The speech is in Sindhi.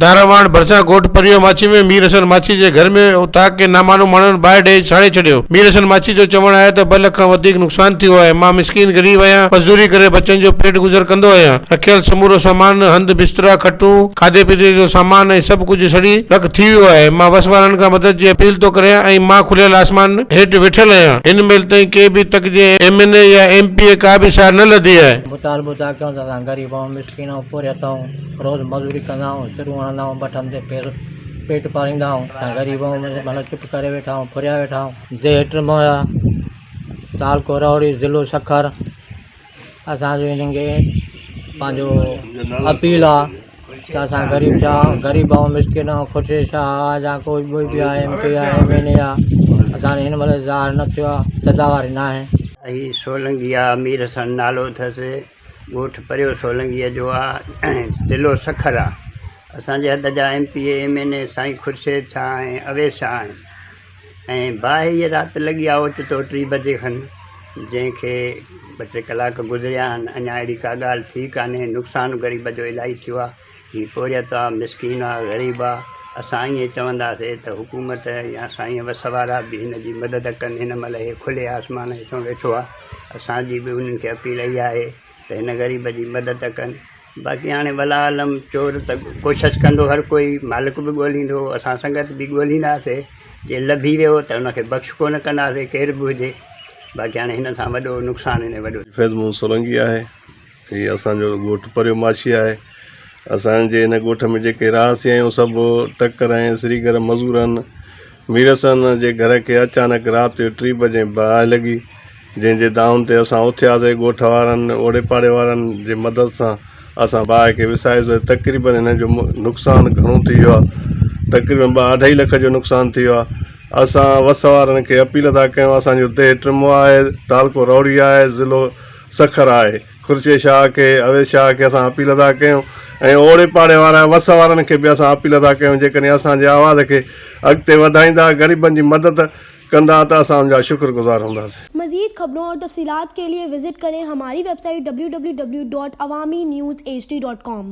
دارانواڻ ڀرسان ڳوٺ پريو ماڇي ۾ مير حسن ماڇي جي گهر ۾ اوطاق کي نامعلوم ماڻهن باهه ڏئي ساڙي ڇڏيو. مير حسن ماڇي جو چوڻ آهي ته ٻه لک کان وڌيڪ نقصان ٿيو آهي، مان مسڪين غريب آهيان، مزدوري ڪري ٻچن جو پيٽ گذر ڪندو آهيان، رکيل سمورو سامان، هنڌ بسترا، کٽون، کاڌي پيتي جو سامان ۽ سڀ ڪجهه سڙي رک ٿي ويو آهي، مان وس وارن کان مدد جي اپيل ٿو ڪريان ۽ مان کليل آسمان هيٺ ويٺل آهيان، هن مهل تائين ڪنهن به تڪ جي ايم اين اي يا ايم پي اي ڪا به سار نه لڌي آهي. مطالبو ٿا ڪيون ته اسان غريب آهيون مسڪين آهيون پورهيت آهيون روز مزوري ڪندا آهيون سرون هڻندا آهيون بٺن تي پير پيٽ پاليندا آهيون اسان غريب آهيون معنيٰ چپ ڪري ويٺا آهيون ڦريا ويٺا آهيون ديهه ٽمويا تعلقو روهڙي ضلعو سکر اسان جو انهن کي پنهنجو اپيل آهي ته اسان غريب ڇا غريب آهيون مسڪين آهيون خورشيد شاهه آهي يا ڪوئي ٻيو به آهي ايم پي آهي ايم اين اي آهي اسان هن مهل ظاهر نه ٿيو آهي سزاواري نه آهي. هي سولنگي آ مير حسن نالو اٿس ڳوٺ پريو سولنگيء جو آ ۽ ضلعو سکر آ. اسان جي حد جا M P A, M N A Sain Khurshid Shah ۽ Awais Shah آهن ۽ باهه هيء رات لڳي آ اوچتو ٽي بجي کن جنهن کي ٻه ٽي ڪلاڪ گذريا آهن اڃا اهڙي ڪا ڳالهه ٿي ڪانهي نقصان غريب جو الاهي ٿيو آ هي پورهيت آ مسڪين آ غريب آ اسان ائين چونداسي ته حڪومت يا سائين وس وارا به هن جي مدد ڪن هن مهل هي کلي آسمان هيٺون ويٺو آ اسان جي به انهن کي اپيل اها آهي ته هن غريب جي مدد ڪن باقي هاڻي ولا عالم چور ته ڪوشش ڪندو هر ڪوئي مالڪ به ڳولهيندو اسان سنگت به ڳولهينداسي جي لڀي ويو ته ان کي بخش ڪونه ڪنداسي ڪير به هجي باقي هاڻي هن سان وڏو نقصان هن وڏو فيض محمد سولنگي آهي هي اسان جو ڳوٺ پريو ماڇي آهي. اسان جي هن ڳوٺ ۾ جيڪي رهاسي آهيون سڀ ٽڪر ۽ سريگر مزور آهن. ميرحسن جي گهر کي اچانڪ رات جو ٽي بجي باهه لڳي، جنهن جي دانهن تي اسان اٿياسي ڳوٺ وارن اوڙي پاڙي وارن جي مدد سان اسان باهه کي وسايوسي تقريبن هن جو نقصان گهڻو ٿي ويو آهي تقريبن ٻه اڍائي لک جو نقصان ٿي ويو آهي اسان وس وارن کي اپيل ٿا ڪيون اسان جو ديهه ٽمو آهي تعلقو روهڙي آهي ضلعو سکر آهي. خورشيد شاهه کي، اويس شاهه کي اسان اپيل ٿا ڪيون ۽ اوڙي پاڙي وارا ۽ وس وارن کي به اسان اپيل ٿا ڪيون جيڪڏهن اسان جي آواز کي اڳتي وڌائيندا غريبن جي مدد ڪندا ته اسان ان جا شڪر گذار هونداسين. مزيد خبرون اور تفصيلات کے لئے وزٽ کریں ہماری web site www.awamiNewsHD.com.